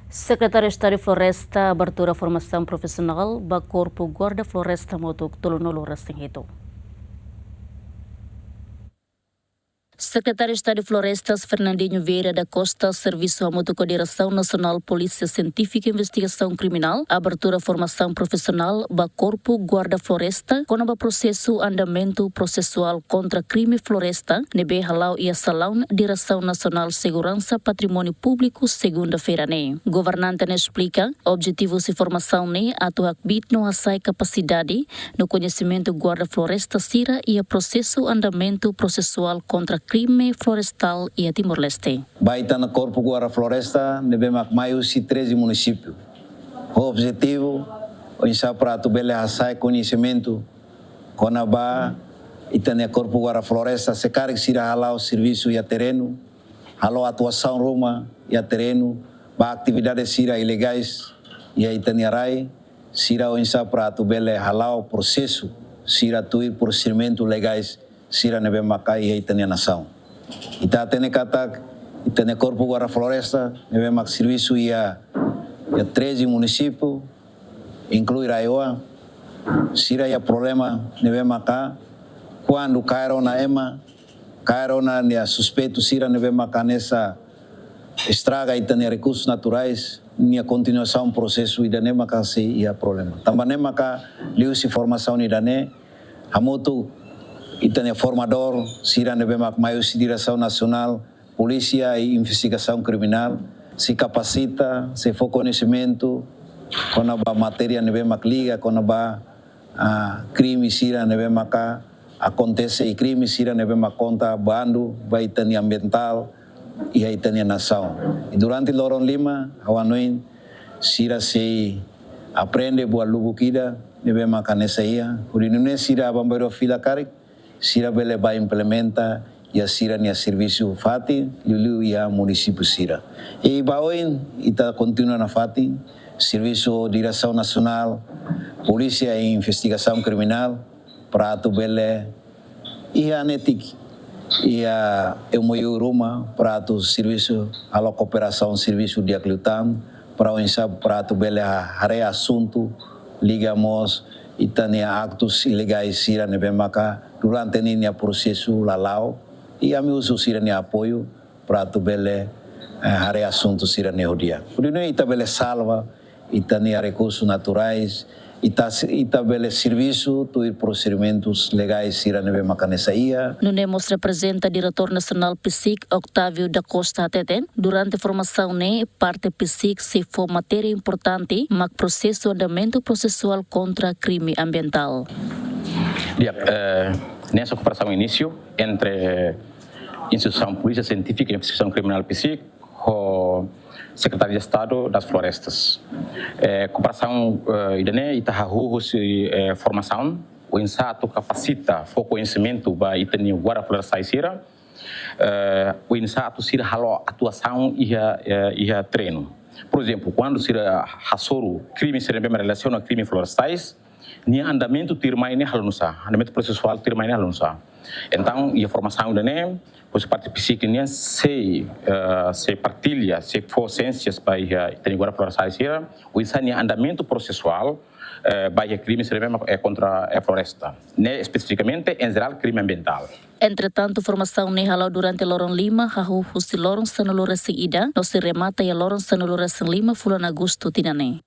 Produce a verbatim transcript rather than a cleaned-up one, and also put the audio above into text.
Sekretáriu Estadu Floresta abertura formasaun profisionál ba Korpu Guarda Floresta hamutuk tolunulu resin hitu. Sekretáriu Estadu Florestas Fernandinho Vieira da Costa servisu hamutuk ho Diresaun Nasionál Polísia Sientífika Investigasaun Kriminál abertura formasaun profisionál ba Korpu Guarda Floresta kona-ba prosesu andamentu prosesuál kontra krime floresta ne'ebé hala'o iha salaun Diresaun Nasionál Seguransa Patrimóniu Públiku segunda-feira ne'e. Governante ne'e esplika, objetivu husi formasaun ne'e atu hakbiit no hasa'e kapasidade no koñesimentu guarda floresta sira iha prosesu andamentu prosesuál kontra krime florestál iha Timor-Leste. Ba ita-nia Korpu Guarda Floresta ne'ebé mak mai husi treze munisípiu. Ho objetivu oinsá para atu bele hasa'e koñesimentu kona-ba ita-nia Korpu Guarda Floresta se karik sira hala'o servisu iha terrenu, halo atuasaun ruma iha terrenu, ba atividade sira ilegais iha ita-nia rai, sira oinsá para atu bele hala'o prosesu sira tuir prosedimentu legais sira ne'ebé maka iha ita-nia nasaun. Ita hatene katak ita-nia Korpu Guarda Floresta ne'ebé mak servisu iha, iha treze munisípiu, inklui RAEOA, sira iha problema ne'ebé maka kuandu kaer ona ema, kaer ona nia suspeitu sira ne'ebé maka hanesan estraga ita-nia rekursus naturais, nia kontinuasaun prosesu ida-ne'e maka sei iha problema. Tanba ne'e maka liuhusi formasaun ida-ne'e, hamutuk ita-nia formadór sira ne'ebé mak mai husi Diresaun Nasionál Polísia i Investigasaun Kriminál, sei kapasita, sei fó koñesimentu kona-ba matéria ne'ebé mak liga kona-ba ah, krime sira ne'ebé maka akontese i krime sira ne'ebé mak konta bandu ba ita-nia ambientál iha ita-nia nasaun. I durante loron lima, ha'u hanoin sira sei aprende buat lubuk ida ne'ebé maka hanesan iha. Hodi nune'e sira bambairua fila karik, sira bele bá implementa iha sira-nia servisu fatin, liuliu iha munisípiu sira. I ba oin, ita kontinua nafatin, servisu Diresaun Nasionál Polísia i Investigasaun Kriminál, para atu bele iha netik, iha M O U ruma, para atu servisu, halo kooperasaun servisu di'ak liután, para oinsá, para atu bele ha-, haree asuntu, liga mós, ita-nia aktus ilegais sira ne'ebé maka durante ninia prosesu la la'o, i ami husu sira-nia apoiu para atu bele, eh, haree asuntu sira-ne'e ho di'ak. Hodi nune'e ita bele salva ita-nia rekursus naturais, ita, ita bele servisu tuir prosedimentus legais sira ne'ebé maka hanesan iha. Nune'e mós reprezenta Diretór Nasionál PCIC, Octávio da Costa hateten, durante formasaun ne'e, parte PCIC sei fó matéria importante mak prosesu andamentu prosesuál kontra krime ambientál. Di'ak, eh, hanesan kooperasaun inísiu entre Instituisaun Polísia Sientífika i Investigasaun Kriminál PCIC ho Sekretaria Estadu das Florestas. Eh, kooperasaun, eh, ida-ne'e ita hahú husi, eh, formasaun, oinsá atu kapasita, fó koñesimentu ba ita-nia guarda florestais sira, eh, oinsá atu sira halo atuasaun iha, eh, iha terrenu. Por ezemplu, kuandu sira hasoru krime sira ne'ebé mak relasiona krime florestais, nia andamentu tuirmai ne'e halo nu'usá, andamentu prosesuál tuirmai ne'e halo nu'usá. Entaun, iha formasaun ida-ne'e, husi parte PCIC nian sei, eh, sei partilla, sei fó siénsias ba iha ita-nia guarda florestais sira, oinsá nia andamentu prosesuál, eh, ba iha krime sira ne'ebé mak, eh, kontra, eh, floresta. Ne'e espesifikamente, en jerál, krime ambientál. Entretantu, formasaun ne'e hala'o durante loron lima, hahú husi loron sanulu resin ida, no sei remata iha loron sanulu resin lima fulan Agostu tinan ne'e.